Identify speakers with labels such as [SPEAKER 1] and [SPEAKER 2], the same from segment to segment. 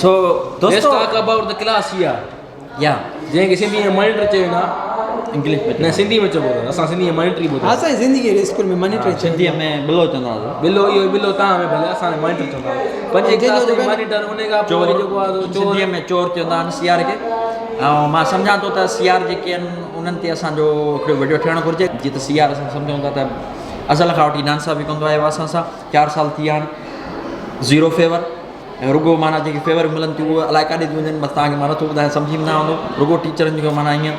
[SPEAKER 1] سو
[SPEAKER 2] Let's
[SPEAKER 1] دوستو
[SPEAKER 2] talk about the class here.
[SPEAKER 1] يا
[SPEAKER 2] جنهن کي سنڌي ۾ مانيٽر چيو ويندو آهي.
[SPEAKER 1] انگلش ۾
[SPEAKER 2] نه سنڌي ۾ چئبو اٿس. اسان سنڌي ۾ مانيٽر ئي ٻڌو.
[SPEAKER 3] ها سائين سنڌي کي اسڪول ۾ مانيٽر چئبو.
[SPEAKER 1] سنڌي ۾ بلو چوندا هئا.
[SPEAKER 2] بلو اهو بلو تان ۾ ڀلي اسان ۾ مانيٽر چوندا هئا. پنجين ڪلاس تائين مانيٽر ان کان پوء وري جيڪو آهي سو چور.
[SPEAKER 1] سنڌي ۾ چور چوندا آهن سي آر کي ۽ مان سمجهان ٿو ته سي آر جيڪي آهن انهن تي اسان جو هڪڙو وڊيو ٺهڻ گهرجي جيئن ته سي آر اسان سمجهون ٿا ته ازل کان وٺي ناانصافي ڪندو آيو آهي اسان سان چار سال ٿي ويا آهن زيرو فيور ۽ رڳو معنيٰ جيڪي فيور ملن ٿيون اهي الائي ڪاڏي ٿيون وڃن بس توهان کي مان نٿو ٻڌايان سمجهي به نه آيو هوندو رڳو ٽيچرن جو معنيٰ ائين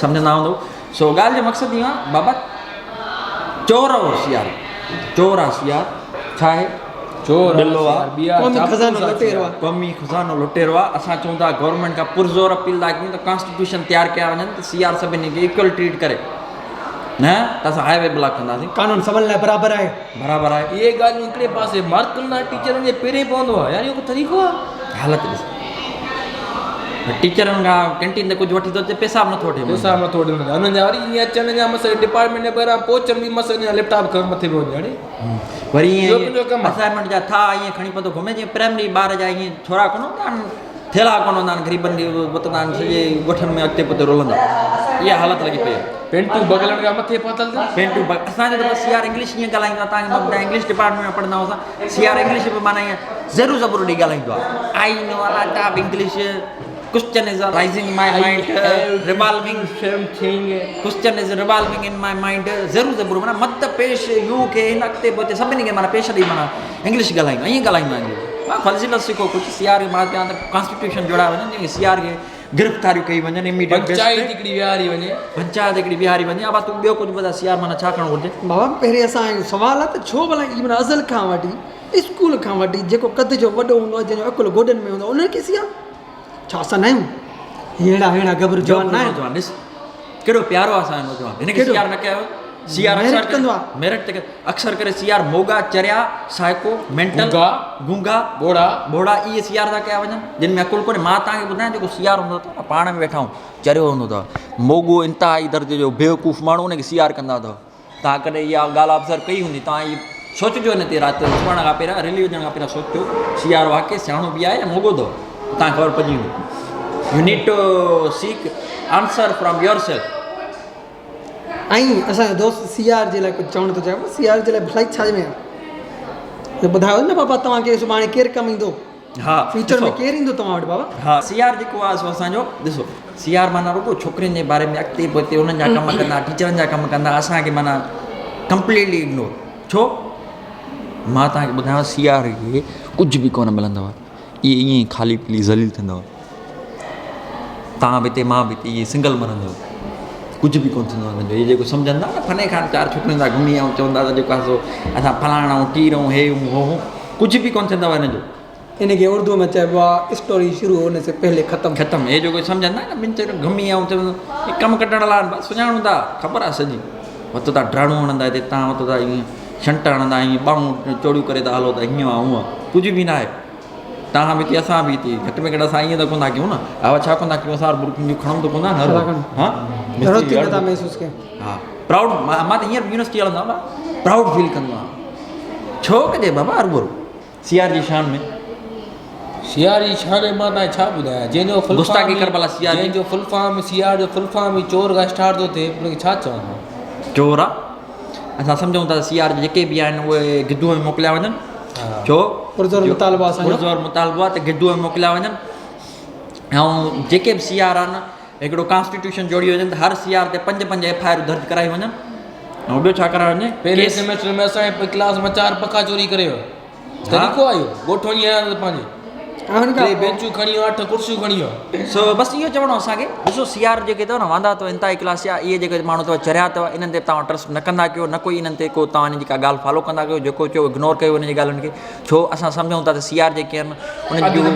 [SPEAKER 1] سمجهندا هوندو سو ڳالهه جو مقصد اهو آهي بابا چور آهي هوشيار چور آهي هوشيار ڇا آهي
[SPEAKER 2] چور
[SPEAKER 1] بلو آهي
[SPEAKER 3] قومي خزانو لٽيرو آهي
[SPEAKER 1] قومي خزانو لٽيرو آهي اسان چئون ٿا گورنمينٽ کان پرزور اپيل ٿا ڪيون ته ڪانسٽيٽيوشن تيار ڪيا وڃن ته سي آر سڀني کي ايڪول ٽريٽ ڪري نه ته اسان هاء وي بلاڪ ڪنداسين.
[SPEAKER 3] قانون سڀن لاء برابر آهي.
[SPEAKER 1] برابر آهي.
[SPEAKER 2] اهي ڳالهيون هڪڙي پاسي مارڪن لاء ٽيچرن جي پيرين پوندو آهي يار اهو ڪو طريقو آهي.
[SPEAKER 1] حالت ڏس ٽيچرن کان ڪينٽين تي ڪجهه وٺي ٿو اچي پيسا به نٿو وٺي.
[SPEAKER 2] پيسا به نٿو وٺي انهن جا انهن جا وري ائين اچن جا مس ڊپارٽمينٽ جي ٻاهران پهچن به مس انهن جا ليپ ٽاپ کڻ مٿي پيو وڃي اڙي.
[SPEAKER 1] وري ائين اسائنمينٽ جا ٿا ائين کڻي پيو ٿو گهمي جيئن پرائمري ٻار جا ائين ڇورا ڪونه هوندا آهن. ٿيلها ڪونه هوندا آهن غريبن کي وتندا آهن سڄي ڳوٺن ۾ اڳتي پوئتي رلندا اها حالت لڳي پئي آهي.
[SPEAKER 2] پينٽون بغلن کان مٿي پاتل اٿس.
[SPEAKER 1] پينٽون بغ اسان جو ته بس سي آر انگلش ائين ڳالهائيندو آهي توهان کي مان ٻڌايان انگلش ڊپارٽمينٽ ۾ پڙهندا هئاسان سي آر انگلش به معنيٰ ائين زيرو زبرو ڏئي ڳالهائيندو آهي I know a lot of English question is rising in my mind revolving question is revolving in my mind zero زبرو معنيٰ مت پيش يو کي هن اڳتي پوئتي سڀني کي معنيٰ پيش ڏئي معنيٰ انگلش ڳالهائيندو ائين ڳالهائيندو آهي انگلش مان فضيلت سکو ڪجهه سي آر مان چوان ته ڪانسٽيٽيوشن جوڙايو وڃن جنهن کي سي آر کي گرفتاريون ڪئي وڃن اميڊيٽ
[SPEAKER 2] پنچائت هڪڙي ويهاري وڃي
[SPEAKER 1] پنچائت هڪڙي ويهاري وڃي ابا تون ٻيو ڪجهه ٻڌاء سي آر معنيٰ ڇا ڪرڻ گهرجي.
[SPEAKER 3] بابا پهرين اسان جو سوال آهي ته ڇو ڀلا اي معنيٰ ازل کان وٺي اسڪول کان وٺي جيڪو قد جو وڏو هوندو آهي جنهن جو عقل گوڏن ۾ هوندو آهي انهن کي سي آر ڇا اسان ناهيون هي اهڙا اهڙا گبر جوان ناهن
[SPEAKER 1] نوجوان ڏس ڪهڙو پيارو آهي اسان جو نوجوان هن کي سي آر نه ڪيو سي آر
[SPEAKER 3] ميرٽ ڪندو آهي
[SPEAKER 1] ميرٽ تي اڪثر ڪري سي آر موڳا چريا سائيڪو مينٽل
[SPEAKER 2] گونگا
[SPEAKER 1] گونگا
[SPEAKER 2] ٻوڙا
[SPEAKER 1] ٻوڙا اهي سي آر ٿا ڪيا وڃن جن ۾ عقل ڪونهي مان توهان کي ٻڌايان جيڪو سي آر هوندو اٿو نه پاڻ ۾ ويٺا آهيون چريو هوندو اٿو موڳو انتهائي درجي جو بيوقوف ماڻهو ان کي سي آر ڪندا اٿو توهان ڪڏهن اها ڳالهه آبزرو ڪئي هوندي توهان هي سوچجو هن تي رات جو سمهڻ کان پهريان رلي وڃڻ کان پهريان سوچجو سي آر واقعي سياڻو به آهي يا موڳو اٿو توهان کي خبر پئجي ويندي you need to seek answer from yourself.
[SPEAKER 3] ۽ اسان جو دوست سي آر جي لاء ڪجهه چوڻ ٿو چاهي سي آر جي لاء ڀلائي ڇا ۾ آهي ٻڌايو نه بابا توهان کي سڀاڻي ڪير ڪم ايندو
[SPEAKER 1] ها
[SPEAKER 3] فيوچر ۾ ڪير ايندو توهان وٽ بابا.
[SPEAKER 1] ها سي آر جيڪو آهي سو اسان جو ڏسو سي آر معنيٰ رڳو ڇوڪرين جي باري ۾ اڳتي پوئتي انهن جا ڪم ڪندا ٽيچرن جا ڪم ڪندا اسان کي معنيٰ ڪمپليٽلي اگنور ڇو مان توهان کي ٻڌايان سي آر کي ڪجهه به ڪونه ملندو آهي اهي ائين ئي خالي پيلي ذليل ٿيندو توهان به هتي مان به هتي اهي سنگل مرندو ڪجهه به ڪونه ٿيندو هنن جو اهي جيڪو سمجهندا نه فني خان چار ڇوڪرين سان گهمي ۽ چوندا ته جيڪو آهي سو اسان فلاڻا آهيون ٽير آهيون هي آهيون هو آهيون ڪجهه به ڪونه ٿيندو هن جو.
[SPEAKER 3] ان کي اردو ۾ چئبو آهي اسٽوري شروع هوني سي پهلي ختم.
[SPEAKER 1] ختم هي جيڪو سمجهندا نه ٻن چئن گهمي آئون چوندو هي ڪم ڪڍڻ لاء بس سڃاڻون ٿا خبر آهي سڄي وتو ٿا ڊاڙون هڻندا هتي تان وتو ٿا ائين شنٽ هڻندا ائين ٻانهون چوڙيون ڪري ٿا هلو ته هيئن آهي هونئن آهي ڪجهه به ناهي تان به ٿي اسان به ٿي گهٽ ۾ گهٽ اسان ائين ته ڪونه ٿا ڪيون نه آوا ڇا ڪونه ٿا ڪيون اسان برڪن جون کڻون ته ڪونه ٿا نه ها
[SPEAKER 3] ضرورت ئي نٿا محسوس ڪيون
[SPEAKER 1] ها پرائوڊ مان ته هينئر يونيورسٽي هلندو آهيان پرائوڊ فيل ڪندو آهيان ڇو ڪجي بابا هرڀرو سيار جي شان ۾.
[SPEAKER 2] سيار جي شان ۾ مان تانکي ڇا ٻڌايان جنهن جو فل
[SPEAKER 1] گستاخي ڪربلا سيار جي
[SPEAKER 2] جنهن جو فل فارم سيار جو فل فارم ئي چور کان اسٽارٽ ٿو ٿئي ان کي ڇا چوان مان.
[SPEAKER 1] چور آ اسان سمجهون ٿا سيار جا جيڪي به آهن اهي گدو ۾ موڪليا وڃن ڇو
[SPEAKER 3] پرزور مطالبو آ اسان جو
[SPEAKER 1] پرزور مطالبو آ ته گدو ۾ موڪليا وڃن ۽ جيڪي به سيار آهن هڪڙو ڪانسٽيٽيوشن جوڙي وڃن ته هر سي آر تي پنج پنج ايف I آرون درج ڪرايون وڃن ۽ ٻيو ڇا ڪرايو وڃي
[SPEAKER 2] پهرين سيمسٽر ۾ اسان جي ڪلاس مان چار پکا چوري ڪري ويو طريقو آهي اهو ڳوٺ وڃي آيا ته پنهنجي ٽي بينچون کڻي ويو اٺ ڪرسيون کڻي ويو
[SPEAKER 1] سو بس اهو چوڻو اسان کي ڏسو سي آر جيڪي اٿو نه واندا اٿو انتهائي ڪلاس جا اهي جيڪي ماڻهو اٿو چريا اٿو انهن تي توهان ٽرسٽ نه ڪندا ڪيو نه ڪوئي انهن تي ڪو توهان جي ڪا ڳالهه فالو ڪندا ڪيو جيڪو چيو اگنور ڪيو انهن جي ڳالهين کي ڇو اسان سمجهون ٿا ته سي آر جيڪي آهن انهن جون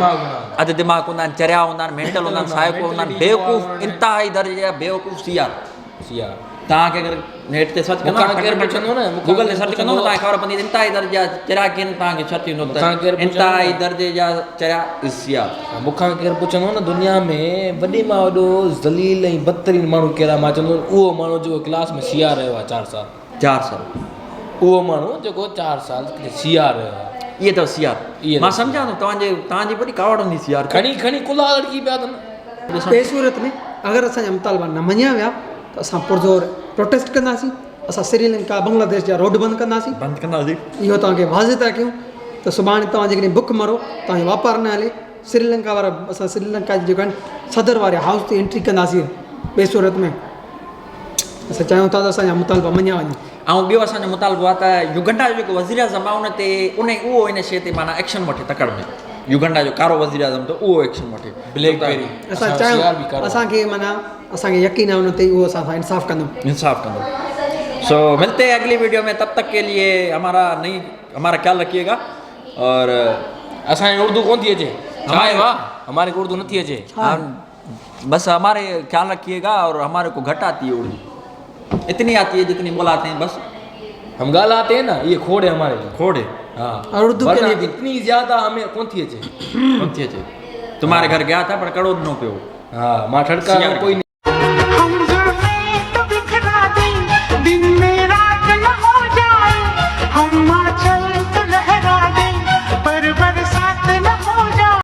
[SPEAKER 1] اڌ دماغ هوندا آهن چريا هوندا آهن مينٽل هوندا آهن سائيڪو هوندا آهن بيوقوف انتهائي درجي جا بيوقوف سي آر
[SPEAKER 2] سي آر
[SPEAKER 1] توهان کي اگر نيٽ تي سرچ ڪندو
[SPEAKER 2] ڪير پڇندو نه
[SPEAKER 1] گوگل تي سرچ ڪندو نه توهان کي خبر پوندي انتهائي درجي جا چريا ڪين توهان کي ڇا ٿيندو ته انتهائي درجي جا چريا سي آر
[SPEAKER 2] مون کان ڪير پڇندو نه دنيا ۾ وڏي مان وڏو ذليل ۽ بدترين ماڻهو ڪير آهي مان چوندس اهو ماڻهو جيڪو ڪلاس ۾ سي آر رهيو آهي چار سال
[SPEAKER 1] چار سال
[SPEAKER 2] اهو ماڻهو جيڪو چار سال سي آر رهيو آهي.
[SPEAKER 1] اهي اٿو سي آر مان سمجهان ٿو توهان جي توهان جي وڏي ڪاوڙ هوندي سي آر
[SPEAKER 2] کڻي کڻي ڪلها لڙڪي پيا اٿن.
[SPEAKER 3] ٻي صورت ۾ اگر اسان جا مطالبا نه مڃيا ويا ته اسان پرزور پروٽيسٽ ڪنداسين اسان سريلنڪا بنگلاديش جا روڊ بند ڪنداسين
[SPEAKER 1] بند ڪنداسين
[SPEAKER 3] اهو توهان کي واضح ٿا ڪيون ته سڀاڻي توهان جيڪڏهن بک مرو توهان جو واپار نه هلي سريلنڪا وارا اسان سريلنڪا جي جيڪو آهن صدر واري هائوس تي انٽري ڪنداسين ٻي صورت ۾ اسان چاهيون ٿا ته اسان جا مطالبا مڃيا وڃن.
[SPEAKER 1] ۽ ٻيو اسان جو مطالبو آهي ته يوگنڊا جو جيڪو وزيراعظم آهي ان تي ان اهو ان شيء تي معنيٰ ايڪشن وٺي تڪڙ ۾ يوگنڊا جو ڪارو وزيراعظم ته اهو ايڪشن وٺي
[SPEAKER 2] بليڪ بيري
[SPEAKER 3] اسان چاهيون اسان کي معنيٰ اسان کي يقين آهي ان تي اهو اسان سان انصاف ڪندو
[SPEAKER 1] انصاف ڪندو سو ملتے ہیں اگلي ويڊيو ۾ تب تڪ ڪي لئي همارا نئي همارا خيال رکيي گا اور
[SPEAKER 2] اسان کي اردو ڪون ٿي اچي ڇا آهي واھ هماري کي اردو نٿي اچي
[SPEAKER 1] بس هماري خيال رکيي گا اور هماري کو گهٽ آتي هي اردو اتني آتي هي جتني بولاتے هين بس
[SPEAKER 2] هم ڳالهاتے هين نا يه کوڙ هي هماري لئي
[SPEAKER 1] کوڙ هي
[SPEAKER 2] ها
[SPEAKER 3] اور اردو ڪي لئي
[SPEAKER 2] اتني زياده همي ڪون ٿي اچي
[SPEAKER 1] ڪون ٿي اچي تمهاري گهر گيا ٿا پر ڪڙو ڏنو پيو
[SPEAKER 2] ها مان ٺڙڪا ڪوئي.